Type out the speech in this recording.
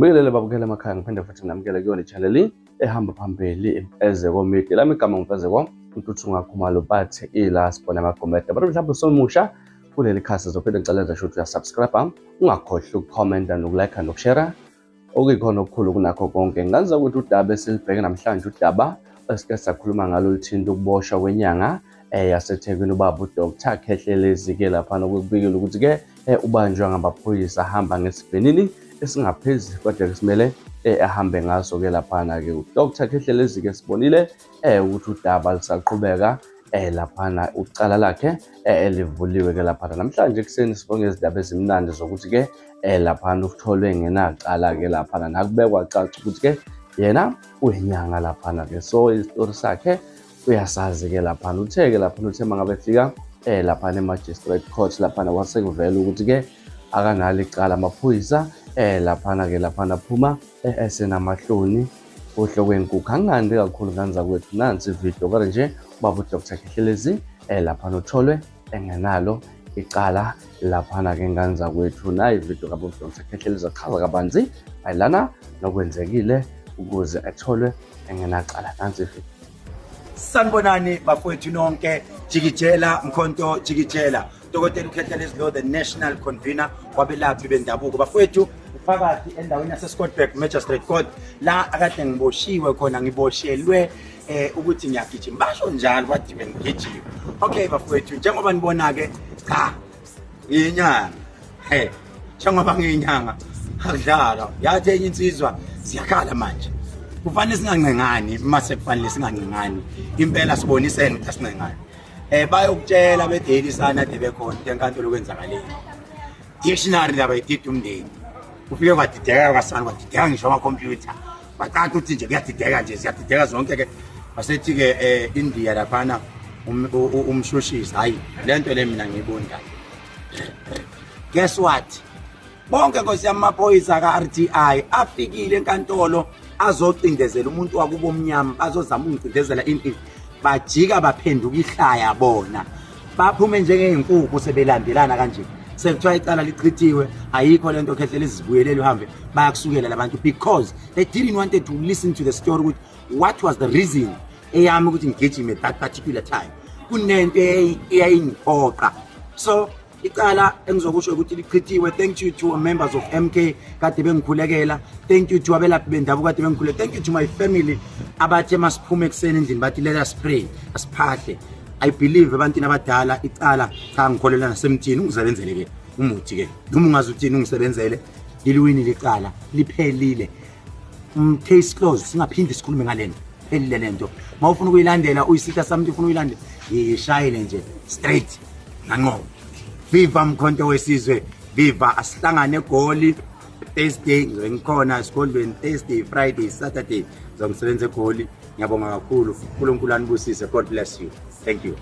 Ngibingelele babukela emakhaya, ngiphinde futhi nginamukele kuyona i-channel ehamba phambili, Imfezeko Media. Lami igama nguMfezeko Ntuthunga Khumalo, bathi ila sibona amagomede. Abantu mhlawumbe usomusha kuleli khasi, zophinde ngicela nje ukuthi uyasubscribe, ungakhohlwa ukukhomenta nokulike nokushare, okuyikhona okukhulu kunakho konke. Ngenza ukuthi udaba esilibheke namhlanje, udaba esike sakhuluma ngalo, lithinta ukuboshwa kwenyanga yaseThekwini, ubaba uDr Khehlelezi-ke laphana, okubikile ukuthi-ke ubanjwa ngamaphoyisa ahamba ngesivinini esingaphezu kodwa kusimele ahambe ngaso-ke laphana-ke uDr Khehlelezi-ke. Sibonile ukuthi udaba lisaqhubeka laphana, ucala lakhe elivuliwe ke laphana. Namhlanje ekuseni sibonge izindaba ezimnandi zokuthi ke laphana utholwe ngenacala ke laphana, nakubekwa caca ukuthi ke yena uyinyanga laphana ke, so isitori sakhe uyasazi ke laphana. Uthe ke laphana, uthe mangabe fika laphana e-magistrate court laphana, kwase kuvela ukuthi ke akanalo icala. Amaphoyisa laphana ke laphana phuma esenamahloni kuhle kwenkukhu. Angingandi kakhulu, ngane zakwethu, nansi ividiyo. Kodwa nje ubaba uDr Khehlelezi laphana utholwe engenalo icala laphana-ke, ngane zakwethu. Nayi ividiyo kababa uDr Khehlelezi achaza kabanzi mayelana nokwenzekile ukuze etholwe engenacala. Nansi ividiyo. Sanibonani bafowethu nonke, jikijela mkhonto jikijela. Dokotela uKhehlelezi lo, the national convener wabelaphi bendabuko. Bafowethu, phakathi endaweni yase-Scottburgh Magistrate Court la akade ngiboshiwe khona, ngiboshelwe ukuthi ngiyagijima, basho njalo, bathi bengigijima. Okay bafowethu, njengoba nibona ke, cha, ngiyinyanga. He, njengoba ngiyinyanga akudlalwa. Yathi enye insizwa, ziyakhala manje, kufanele singancengani, mase kufanele singancengani impela, sibonisene ukuthi asincengani. Bayokutshela be-Daily Sun ade bekhona enkantolo kwenzakaleni. Dictionary ndaba idida umndeni, ufike kwadideka kwasani, kwadideka ngisho amakhompyutha, bacaca ukuthi nje kuyadideka nje, ziyadideka zonke-ke. Basethi-ke India laphana umshushisi, hhayi, le nto le mina ngiyiboni kahle. Guess what, bonke nkosi yami amaphoyisa ka-RTI afikile enkantolo azocindezela umuntu wakubo omnyama, bazozama ukungicindezela in bajika baphenduka ihlaya bona, baphume njengey'nkukhu sebelandelana kanje. Sekuthiwa icala lichithiwe, ayikho lento, Khehlelezi zibuyelele uhambe. Bayakusukela labantu because they didn't wanted to listen to the story ukuthi what was the reason eyami ukuthi ngigijime that particular time, kunento eyayingiphoqa. So icala engizokusho ukuthi lichithiwe. Thank you to members of MK kade bengikhulekela, thank you to abelaphi bendabuko kade bengikhulekela, thank you to my family abathe masiphume ekuseni endlini bathi, "Let us pray, asiphahle." I believe ebantwini abadala. Icala cha, ngikholelwa nasemthini, ungisebenzele ke umuthi ke, noma ungazi uthini, ungisebenzele, liliwinile icala, liphelile. Case close, singaphindi sikhulume ngalento, phelile lento. Mawufuna ukuyilandela, uyisitha sami, ufuna uyilandela, yishayile nje straight, nganqoba. Viva Mkhonto wesizwe, viva! Asihlangane eGoli Thursday, ngizobe ngikhona esigodlweni Thursday, Friday, Saturday, ngizobe ngisebenza eGoli. Ngiyabonga kakhulu, uNkulunkulu anibusise. God bless you, thank you.